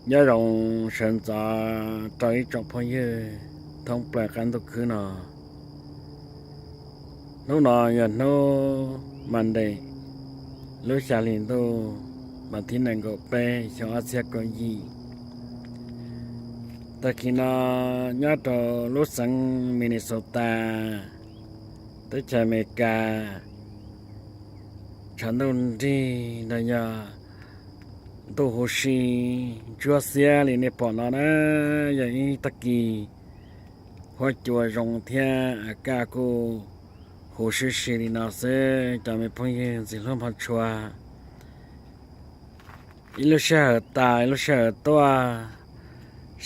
Nyob zoo sawv ntxov rau ib tsoom phooj ywg thoob plaws qab ntuj khwb no. Hnub no yog hnub Monday, lub xya hli ntuj, vas thib nees nkaum peb xyoo ob txhiab kaum yim. Tag kis no nyob rau lub xeev Minnesota, teb chaws Amelikas, tshav ntuj nrig nrog yog ntuj huv si ntsuab xiab li nej pom no na, yog ib tag kis huab cua zoo thiab a kaj kuj huv sib si li no xwb cov me phooj ywg ntxim hlub hmov tshua. Ib lub sij hawm tas ib lub sij hawm tuaj,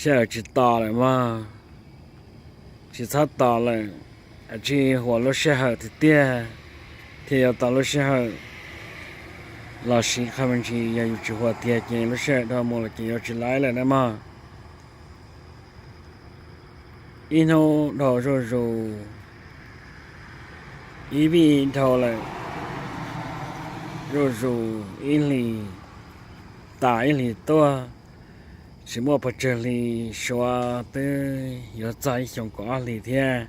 sij hawm tsis tos lawm mog, tsis txhob tos lawm, tsis huam lub sij hawm tiag tiag thiaj yuav tau lub sij hawm. Los sis qhov me ntsis yog yus tsis huam tiag ces lub sij hawm dhau mus lawm ces yuav tsis laib lawm na mog. Ib hnub dhau zuj zus, ib vij dhau lawm zuj zus, ib hlis tas ib hlis tuaj, tsis muaj pes tsawg hli suav twb yuav txog ib xyoos kaum ob hlis thiab.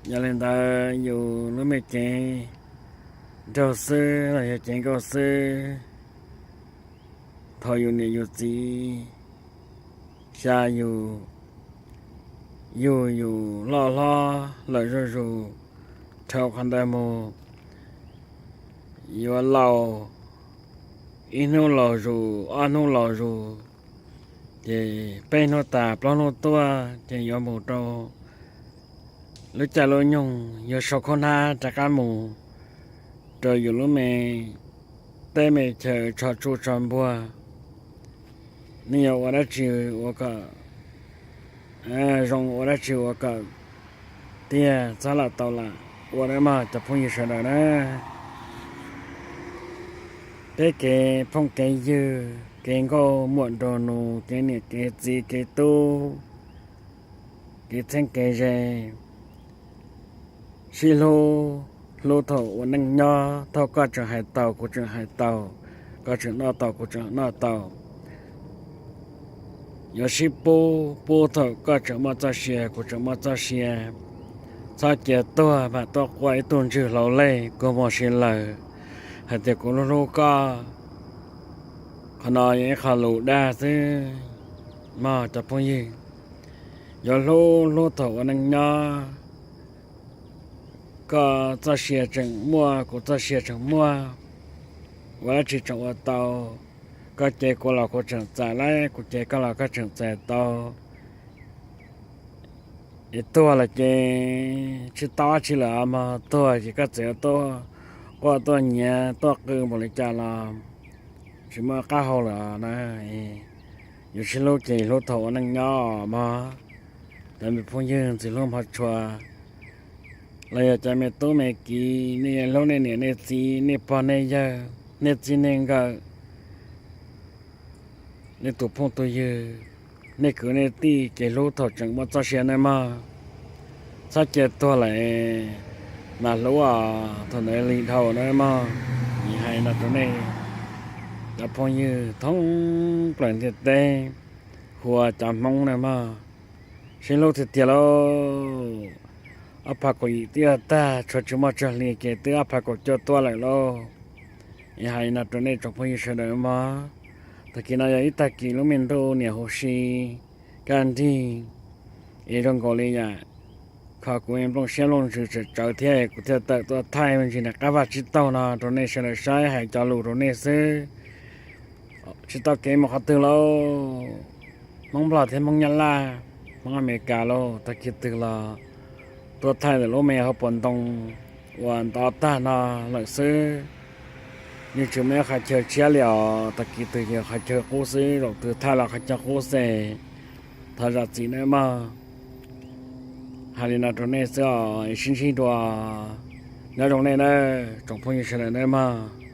Yog li ntawd yus lub me cev nraug xwb los yog cev nkauj xwb, thaum yus niam yus txiv xya yus, yug yus loj hlob lawm zuj zus, dhau qhov ntawd mus yuav laus, ib hnub laus zus ob hnub laus zus, ces peb hnub tas plaub hnub tuaj ces yuav mus rau lub caij lub nyoog yuav sau khaub hnab rov qab mus rau yus lub me teb me chaw tso tsuj tso npuag. Nej yuav ua dab tsi ua kom zoo, ua dab tsi ua kom tiag, txhob lam tau lam ua na mog cov phooj ywg sawv daws na. Peb kev phooj kev ywg, kev nkauj muam nraug nus, kev niam kev txiv, kev tub, kev txheeb kev ze, sib hlub, hlub thaum ua neej nyob, thaum koj tseem hais tau kuv tseem hais tau, koj tseem noj tau kuv tseem noj tau. Yuav sib pub, pub thaum koj tseem muaj txoj sia kuv tseem muaj txoj sia. Txhob cia tuag mam tuaj quaj ib tug ntswg hlau lej kua muag si lawm hais tias kuv hlub hlub koj. Qhov no yog ib qho lus dag xwb mog cov phooj ywg. Yuav hlub hlub thaum ua neej nyob, koj txoj sia tseem muaj kuv txoj sia tseem muaj, ua dab tsi tseem ua tau. Koj cev kuv los kuv tseem txais lawm, kuv cev koj los koj tseem txais tau. Es tuag lawm ces tsis tau dab tsi lawm mog, tuag ces koj txawm yuav tuaj quaj tuaj nyiav tuaj qw npaum li cas los tsis muaj qab hau lawm na. Yuav sib hlub ces hlub thaum ua neej nyob mog. Cov me phooj ywg ntxim hlub hmov tshua, los yog cov me tub me kiv, nej hlub nej niam nej txiv, nej pog nej yawg, nej txij nej nkawm, nej tus phooj tus ywg, nej kwv nej tij, ces hlub thaum tseem muaj txoj sia na mog. Txhob cia tuag lawm mas hlub os, thaum ntawd lig dhau na mog. Hais no rau nej cov phooj ywg thoob plaws ntiaj teb, hu ua cov Hmoob na mog, sib hlub tiag tiag lauj. Ob phav kaum yim twb yuav tag, tshuav tsis muaj tsawg hli ces twb ob phav kaum cuaj tuaj lawm lauj. Es hais no rau nej tsoom phooj ywg sawv daws mog, tag kis no yog ib tag kis lub me ntuj niam huv si, kaj nrig, es zoo nkaus li yam kho kuv nplooj siab nplooj ntsws tsawv tsawv thiab kuv thiaj tawm tuaj thaij me ntsis nram qab vaj tsib taug no rau nej sawv daws saib, hais cov lus rau nej xwb. Tsis tau kev mus qhov twg lauj, Hmoob Nplog thiab Hmoob Nyab Laj, Hmoob Amelikas lauj, tag kis twg los tuaj thaij ntawm lub me hauv paus ntoo uas ntov tag no lawm xwb. Yeej tsis muaj ib qhov chaw tshiab li os, tag kis twg ces qhov chaw qub xwb, zaum twg thaij los qhov chaw qub xwb. Thov zam txim nawb mog. Hais li no rau nej xwb os, sib ntsib dua. Nyob zoo nej nawb tsoom phooj ywg sawv daws nawb mog.